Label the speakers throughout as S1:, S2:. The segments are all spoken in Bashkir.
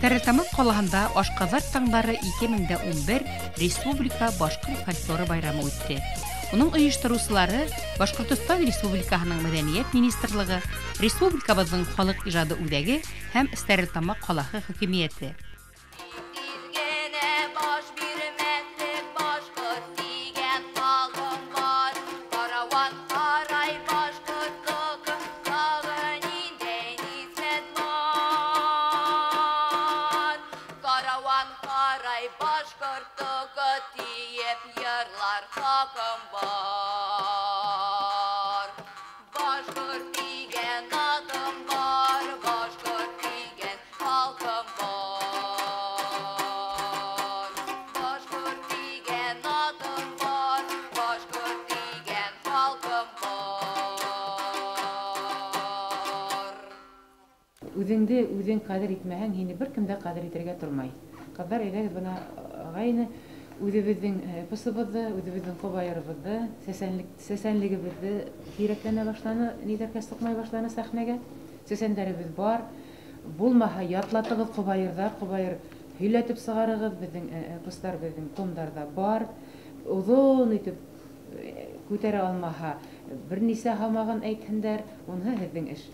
S1: Стәрлетамаҡ ҡалаһында Ашҡаҙар таңдары 2011 Республика башҡорт фольклоры байрамы үтте. Уның ойоштороусылары Башҡортостан Республикаһының Мәҙәниәт министрлығы, республикабыҙҙың халыҡ ижады үҙәге һәм Стәрлетамаҡ ҡалаһы хакимиәте.
S2: Үҙеңде үҙең ҡәҙер итмәһәң, һине бер кем дә ҡәҙер итергә тормай. Ҡыҙҙар, әйҙәгеҙ, бына ағайны үҙебеҙҙең эпосыбыҙҙы, үҙебеҙҙең ҡобайырыбыҙҙы, сәсәнлегебеҙҙе һирәкләнә башланы, ниҙәргә сыҡмай башланы сәхнәгә. Сәсәндәребеҙ бар. Булмаһа ятлатығыҙ ҡобайырҙар, ҡобайыр һөйләтеп сығарығыҙ, беҙҙең эпостар беҙҙең томдарҙа бар. Оҙон итеп күтәрә алмаһа, бер нисә һамағын әйтһендәр, уныһы һеҙҙең эш.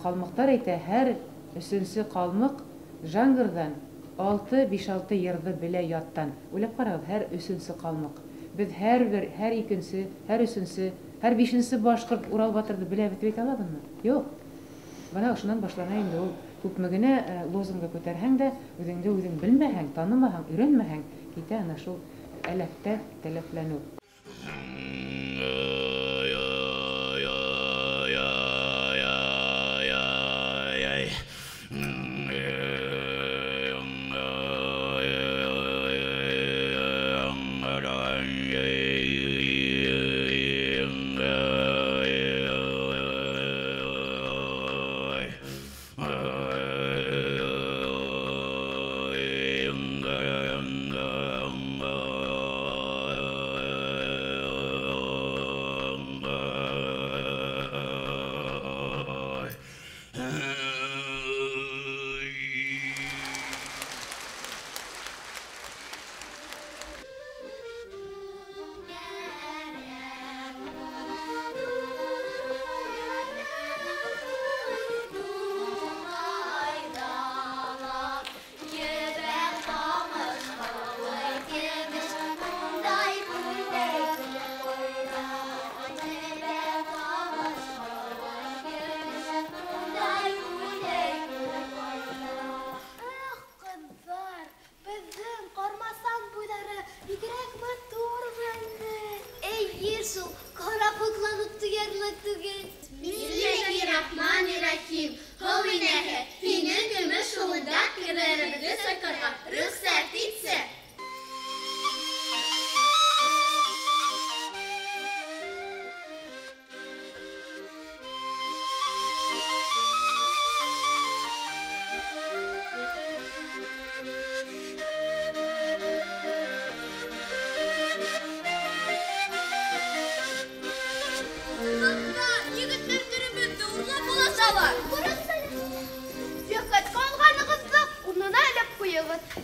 S2: Ҡалмыҡтар әйтә, һәр өсөнсө ҡалмыҡ жаңғырҙан 6-5-6 йырҙы белә яттан. Уйлап ҡарағыҙ, һәр өсөнсө ҡалмыҡ. Беҙ һәр бер, һәр икенсе, һәр өсөнсө, һәр бишенсе башҡорт Урал батырҙы беләбеҙ тип әйтә алабыҙмы? Юҡ. Бына ошонан башлана инде ул. Күпме генә лозунга күтәрһәң дә, үҙеңде үҙең белмәһәң, танымаһаң, өйрәнмәһәң, китә ана шул әләфтә тәләфләнеү.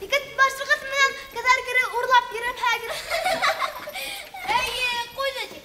S3: Егет башығыҙ менән ҡыҙҙар кире урлап йөрөмһәгеҙ. Эйе, ҡуйҙы ти.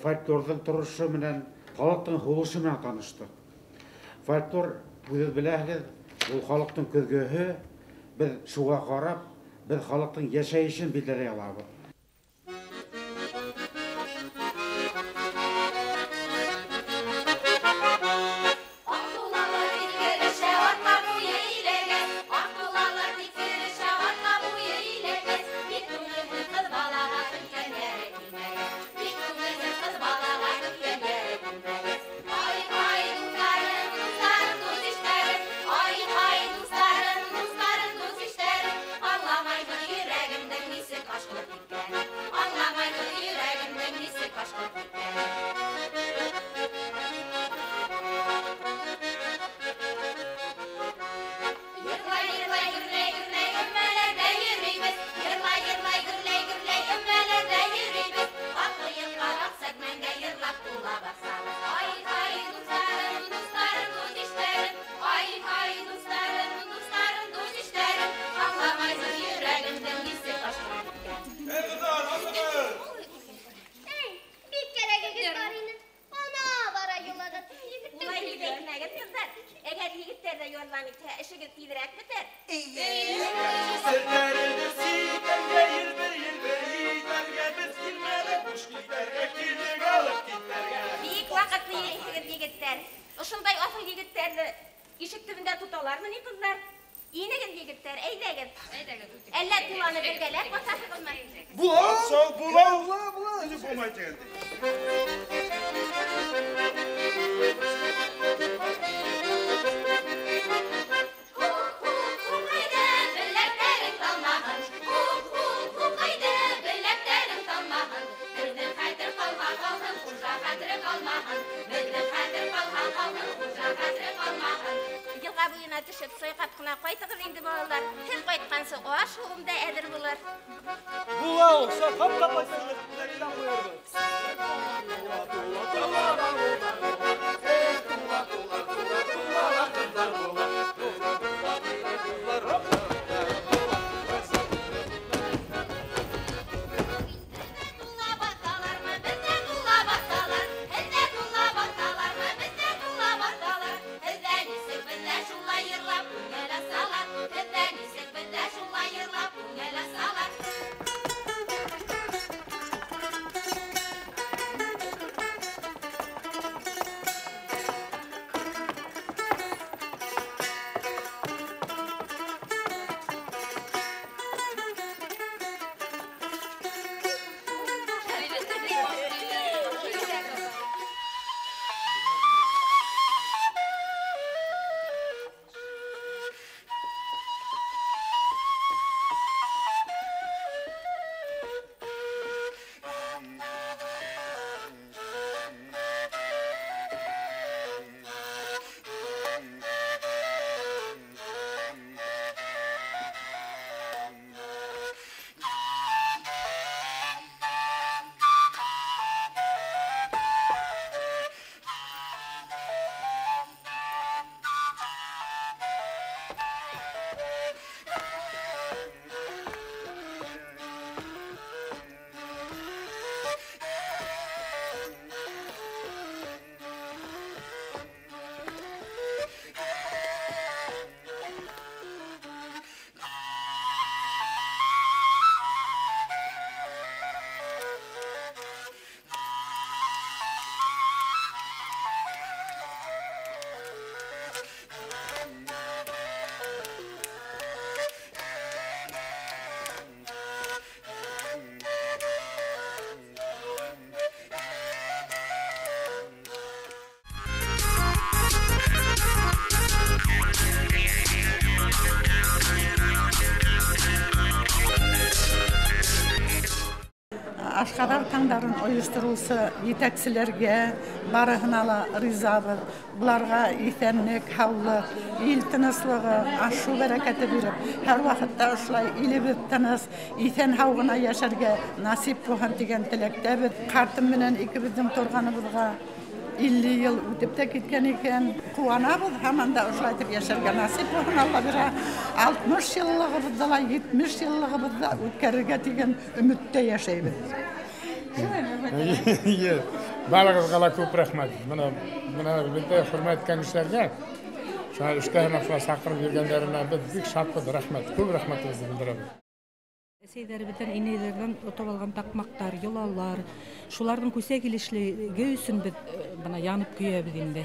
S4: Фольклорҙың торошо менән, халыҡтың һулышы менән таныштыҡ. Фольклор, үҙегеҙ беләһегеҙ, ул халыҡтың көҙгөһө. Беҙ шуға ҡарап, беҙ халыҡтың йәшәйешен билдәләй алабыҙ.
S5: Ашҡаҙар таңдарын ойоштороусы етәкселәргә барыһына ла ризабыҙ. Быларға иҫәнлек, һаулыҡ, ил тыныслығы, аш-һыу бәрәкәте биреп, һәр ваҡытта ошолай илебеҙ тыныс, иҫән-һау ғына йәшәргә насип булһын тигән теләктәбеҙ. Ҡартым менән икебеҙҙең торғаныбыҙға 50 йыл үтеп тә киткән икән. Ҡыуанабыҙ, һаман да ошолай итеп йәшәргә насип булһын, Алла бирә. 60 йыллығыбыҙҙы ла, 70 йыллығыбыҙҙы үткәрергә тигән өмөттә йәшәйбеҙ.
S6: Эйе, Барығыҙға ла күп рәхмәт. Бына беҙҙе хөрмәт иткән кешеләргә, шуға эштәренә шулай саҡырып йөрөгәндәренә беҙ бик шатбыҙ, рәхмәт. Күп рәхмәтебеҙҙе белдерәбеҙ.
S7: Әсәйҙәребеҙҙән, инәйҙәрҙән отоп алған таҡмаҡтар, йолалар, шуларҙың күсә килешлеге өсөн беҙ бына янып көйәбеҙ инде.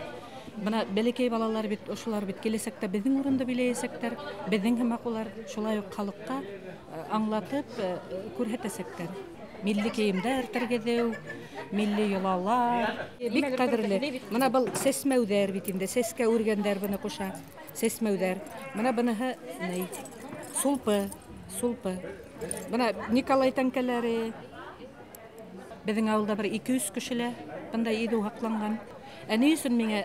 S7: Бына бәләкәй балалар бит, ошолар бит киләсәктә беҙҙең урынды биләйәсәктәр, беҙҙең һымаҡ улар шулай уҡ халыҡҡа аңлатып күрһәтәсәктәр. Милли кейемдәр тергеҙеү, милли йолалар бик ҡәҙерле. Бына был сәсмәүҙәр бит инде, сәскә үргәндәр быны ҡуша, сәсмәүҙәр. Бына быныһы ни? Сулпы, сулпы. Бына Николай тәңкәләре. Беҙҙең ауылда бер 200 кешелә бындай иҙеү һаҡланған. Ә ни өсөн миңә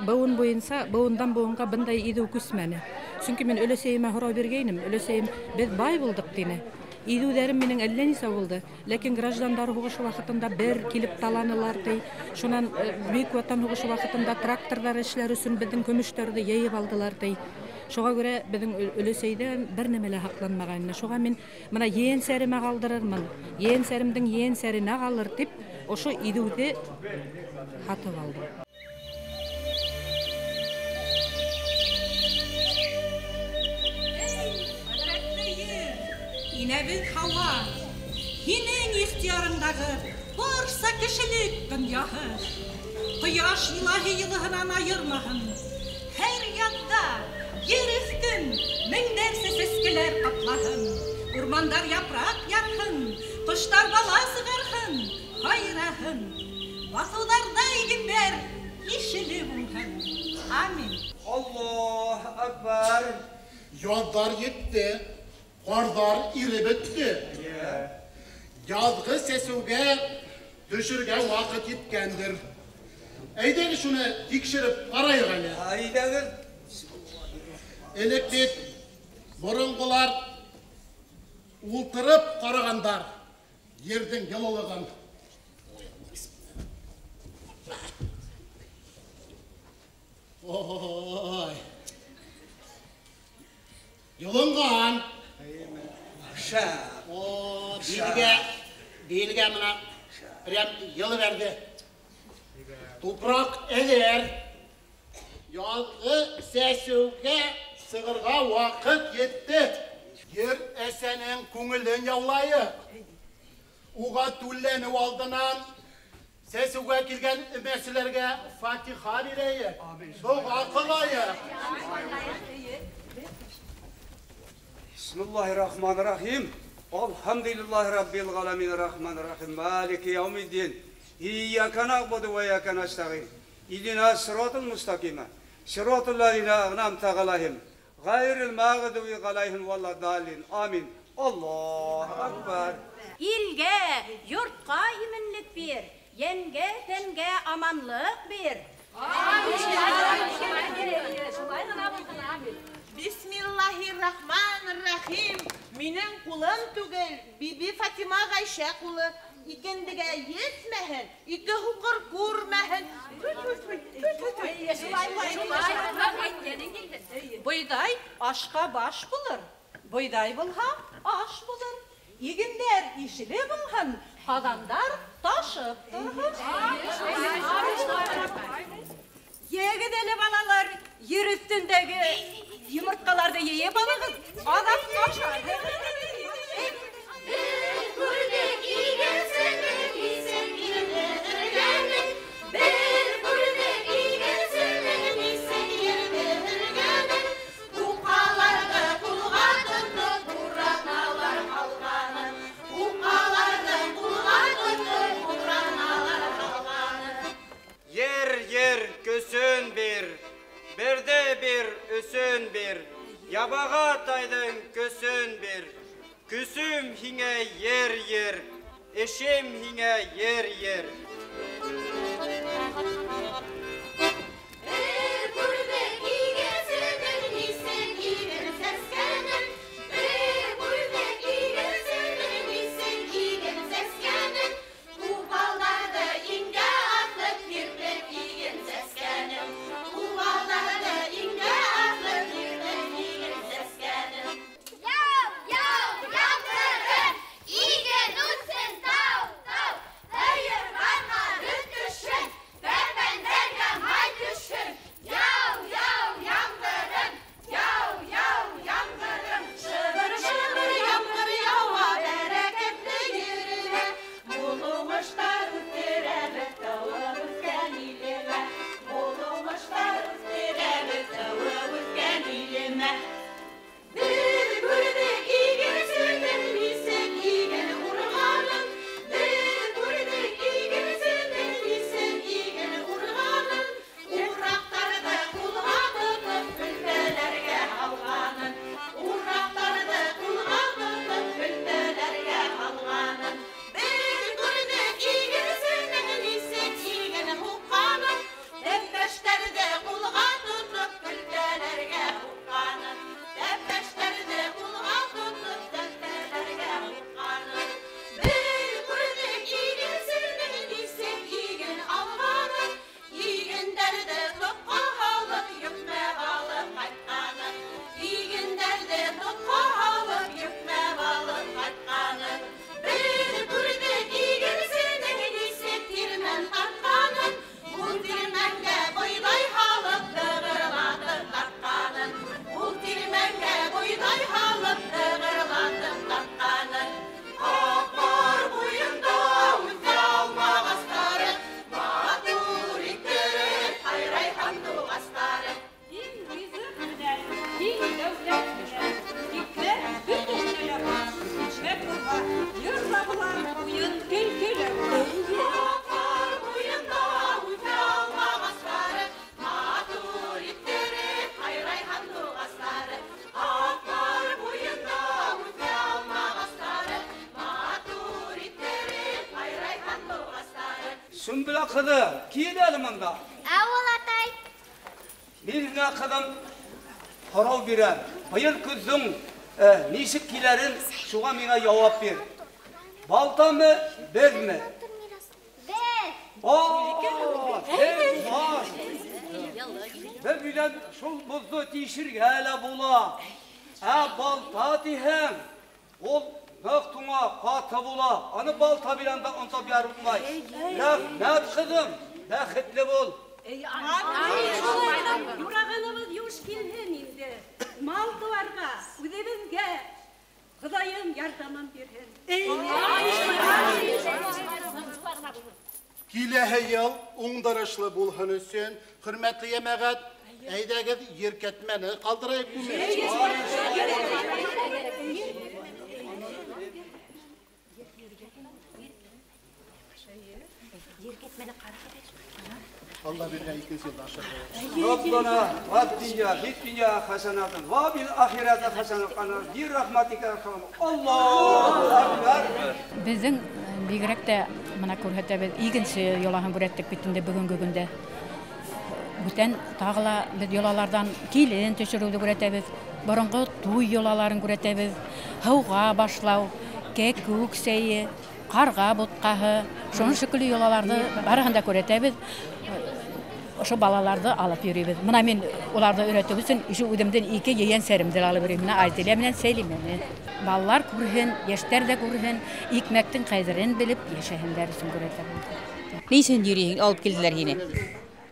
S7: быуын буйынса, быуындан быуынға бындай иҙеү күсмәне? Сөнки мин өләсәйемә һорау биргәйнем. Өләсәйем, беҙ бай булдыҡ, тине. Иҙеүҙәрем минең әллә нисә булды. Ләкин граждандар һуғышы ваҡытында бер килеп таланылар, ти. Шунан Бөйөк Ватан һуғышы ваҡытында тракторҙар эшләр өсөн беҙҙең көмөштәрҙе йыйып алдылар, ти. Шуға күрә беҙҙең өләсәйҙән бер нәмә лә һаҡланмаған. Шуға мин бына ейәнсәремә ҡалдырырмын, ейәнсәремдең ейәнсәренә ҡалыр тип ошо иҙеүҙе һатып алдым. Эй, ҡәҙрәтле ер, инәбеҙ Һауа, һинең ихтыярыңдағы барса кешелек донъяһы. Ҡояш илаһи йылыһынан айырмаһын. Һәр яҡта ер өҫтөн меңдәрсә сәскәләр ҡаплаһын, урмандар япраҡ ярһын, ҡоштар бала сығарһын, һайраһын, баҫыуҙарҙа игендәр ишелеп уңһын. Амин.
S8: Аллаһу акбар.
S9: Яҙҙар етте, ҡарҙар иреп бөттө. Яҙғы сәсеүгә төшөргә ваҡыт еткәндер. Әйҙәгеҙ шуны тикшереп ҡарайыҡ әле.
S8: Әйҙәгеҙ.
S9: Элек бит боронғолар ултырып ҡарағандар ерҙең йылылығын. Ой. Йылынған.
S8: Шәп.
S9: О, билгә, билгә мына прям йылы бәрҙе. Тупраҡ әҙер. Яҙғы сәсеүгә сығырға ваҡыт етте. Ер әсәнең күңелен яулайыҡ. Уға түлләнеү алдынан сәсеүгә килгән өмәселәргә фатиха бирәйек. Доға ҡылайыҡ.
S8: Бисмиллаһир-рахманир-рахим. Алхамдулиллаһи раббил галамин рахманир-рахим. Малики яумиддин. Ияка нағбуду ва ияка настағин. Иhdina сиротал мустақима. Сиротал лазина ан'амта алайхим. Ғайрил мағдуби алайхим валад-даллин. Амин. Аллаһу акбар.
S10: Илгә, йортҡа именлек бир, йәнгә, тәнгә аманлыҡ бир.
S11: Бисмиллаһир-рахманир-рахим. Минең ҡулым түгел, Биби Фатима Ғәйшә ҡулы. Икендегә етмәһен, ике һуҡыр күрмәһен.
S7: Бойҙай ашҡа баш булыр, бойҙай булһа аш булыр. Игендәр ишелеп уңһын, ҡаҙандар ташып торһон.
S10: Йәгеҙ әле, балалар, ер өҫтөндәге йомортҡаларҙы йыйып алығыҙ, аҙаҡ ашарһығыҙ.
S3: Беҙ күрҙек игенсенең исен ерҙе һөргәнен. Беҙ күрҙек игенсенең исен ерҙе һөргәнен. Уҡаларҙы ҡулға тотоп бураналар һалғанын. Уҡаларҙы ҡулға тотоп бураналар һалғанын.
S8: Ер, ер, көсөн бир, берҙе бир, өсөн бир. Ябаға тайҙың көсөн бир. Көсөм һиңә ер, ер, эшем һиңә ер, ер.
S3: Бер күрҙек игенсенең исен иген сәскәнен. Бер күрҙек игенсенең исен иген сәскәнен. Тупалдарҙы иңгә аҫып һирпеп иген сәскәнен. Тупалдарҙы иңгә аҫып һирпеп иген сәскәнен. Яу, яу, ямғырым, иген үҫһен тау, тау. Тыйырға нарым,
S12: Сөмбөлә ҡыҙы, кил әле мында.
S3: Ауыл атай.
S12: Мин һиңә ҡыҙым һорау бирәм. Быйыл көҙҙөң нисек киләрен шуға миңә яуап бир. Балтамы, беҙме?
S3: Беҙ.
S12: Беҙ бар. Беҙ белән шул боҙҙо тишергә лә була. Ә балта тиһәң, ул ныҡ туңа, ҡаты була. Аны балта белән дә онтап ярылмай. Рәхмәт, ҡыҙым, бәхетле бул.
S10: Юрағаныбыҙ юш килһен инде. Мал тыуарға, үҙебеҙгә Хоҙайым ярҙамын бирһен.
S9: Киләһе йыл уңдырышлы булһын өсөн, хөрмәтле йәмәғәт, әйҙәгеҙ ер кәтмәне ҡалдырайыҡ. Allah birden ikinci yılda aşağı.
S12: Rabbana atina fid dünya haseneten ve bil ahirete haseneten bir rahmetike Allahu ekber.
S13: Беҙҙең бигерәк тә мына күрһәтәбеҙ икенсе йолаһын күрһәттек бит инде бөгөнгө көндә. Бүтән тағы ла беҙ йолаларҙан килен төшөрөүҙе күрһәтәбеҙ, боронғо туй йолаларын күрһәтәбеҙ, һыуға башлау, кәкүк сәйе, ҡарға бутҡаһы, шуның шикелле йолаларҙы барыһын да күрһәтәбеҙ. Ошо балаларҙы алып йөрөйбөҙ. Мына мин уларҙы өйрәтеү өсөн ошо үҙемдең ике ейәнсәремде алып йөрөйөм. Мына Айзилә менән Сәлимәне. Балалар күрһен, йәштәр ҙә күрһен, икмәктең ҡәҙерен белеп йәшәһендәр өсөн күрһәтәбеҙ.
S14: Ни өсөн йөрөйһөң, алып килделәр һине?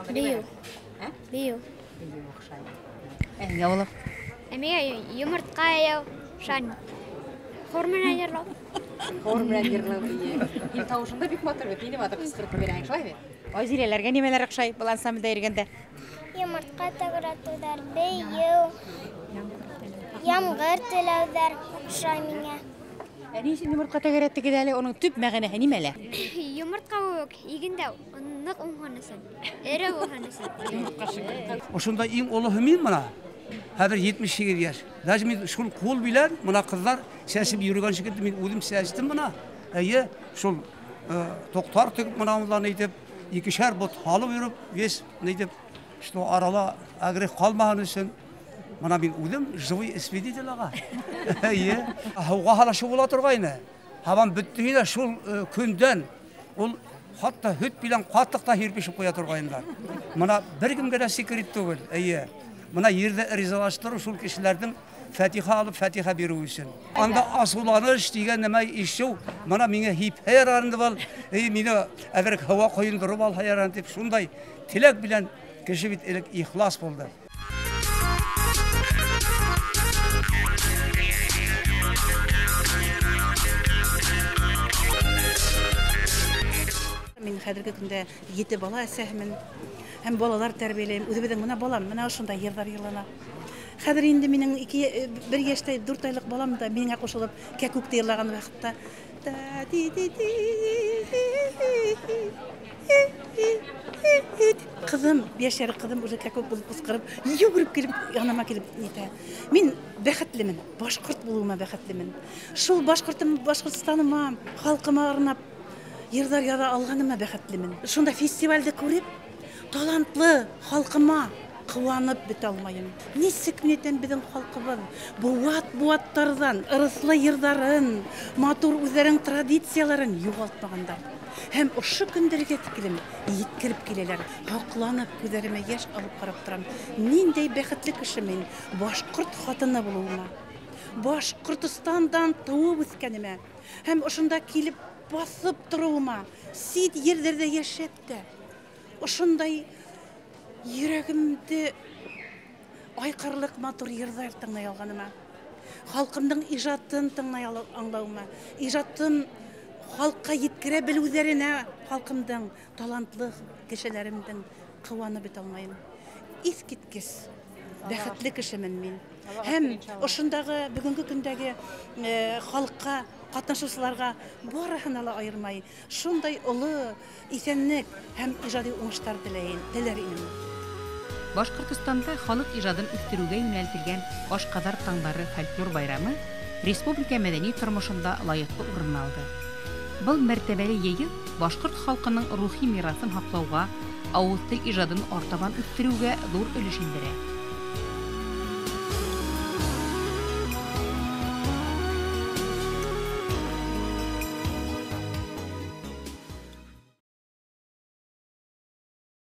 S3: Бейеү. Бейеү.
S14: Бейеү оҡшай. Ә һиңә, улым?
S3: Ә миңә йомортҡа яйыу оҡшай. Хор менән йырлау.
S14: Хор менән йырлау, эйе. Һинең тауышың да бик матур бит, ниндәй матур ҡысҡырып ебәрәһең, шулай бит? Айзиләләргә нимәләр оҡшай был ансамблдә йөрөгәндә?
S3: Йомортҡа тәгәрәтеүҙәр, бейеү, ямғыр теләүҙәр оҡшай миңә.
S14: Ә ни өсөн йомортҡа тәгәрәттегеҙ әле? Уның төп мәғәнәһе нимәлә?
S3: Йомортҡа кеүек игендә ныҡ уңһын өсөн, эре булһын өсөн.
S12: Ошонда иң олоһо мин мына. Хәҙер 78 йәш. Даже мин шул ҡул белән мына ҡыҙҙар сәсеп йөрөгән шикелле мин үҙем сәстем мына. Эйе, шул тоҡтар тегеп мына уларны итеп, икешәр бот һалып йөрөп, вес нитеп, что арала әгерәк ҡалмаһын өсөн. Мына мин үҙем живой свидетель аға. Эйе, һыуға һалашы була торғайны. Һабан бөттө инде шул көндән ул хатта һөт белән ҡатыҡ та һирпешеп ҡуя торғайнылар. Мына бер кемгә лә секрет түгел. Эйе. Мына ерҙе ризалаштырыу шул кешеләрҙең фатиха алып фатиха биреү өсөн. Анда асыуланыш тигән нәмә ишеү, мына миңә һипһә ярар инде был, эй, мине әҙерәк һауа ҡойондороп алһа ярар тип шундай теләк белән кеше бит элек ихлас булды.
S5: Мин хәҙерге көндә 7 бала әсәһемен. Һәм балалар тәрбиәләйем. Үҙебеҙҙең мына балам, мына ошондай йырҙар йырлана. Хәҙер инде минең 1 йәштә 4 айлыҡ балам да миңә ҡушылып кәкүкте йырлаған ваҡытта та ти ти ти. Ҡыҙым, 5 ярлыҡ ҡыҙым уже кәкүк булып ҡысҡырып, йүгереп килеп, яныма килеп нитә. Мин бәхетлемен, башҡорт булыуыма бәхетлемен. Шул башҡортом, Башҡортостаныма, халҡыма арнап йырҙар яҙа алғаныма бәхетлемен. Шунда фестивалде күреп, талантлы халҡыма ҡыуанып бөтә алмайым. Нисек минән беҙҙең халҡыбыҙ быуат-быуаттарҙан ырыҫлы йырҙарын, матур үҙҙәренең традицияларын юғалтмағандар. Һәм ошо көндәргә тиклем еткереп киләләр. Һоҡланып күҙҙәремә йәш алып ҡарап торам. Ниндәй бәхетле кеше мин, башҡорт хатыны булыуыма, Башҡортостандан тыуып үҫкәнемә һәм ошонда килеп баҫып тороуыма, сит ерҙәрҙә йәшәп тә ошондай йөрәгемде айҡарлыҡ матур йырҙар тыңлай алғаныма, халҡымдың ижадын тыңлай аңлауыма, ижадын халҡҡа еткерә белеүҙәренә халҡымдың, талантлы кешеләремдең ҡыуанып бөтә алмайым. Иҫ киткес бәхетле кешемен мин. Һәм ошондағы бөгөнгө көндәге халыҡҡа ҡатнашыусыларға барыһына ла айырмай шундай оло иҫәнлек һәм ижади уңыштар теләр инем.
S1: Башҡортостанда халыҡ ижадын үҫтереүгә йүнәлтелгән Ашҡаҙар таңдары фольклор байрамы республика мәҙәни тормошонда лайыҡлы урын алды. Был мәртәбәле йыйын башҡорт халҡының рухи мираҫын һаҡлауға, ауыҙ тел ижадын артабан үҫтереүгә ҙур өлөш индерә.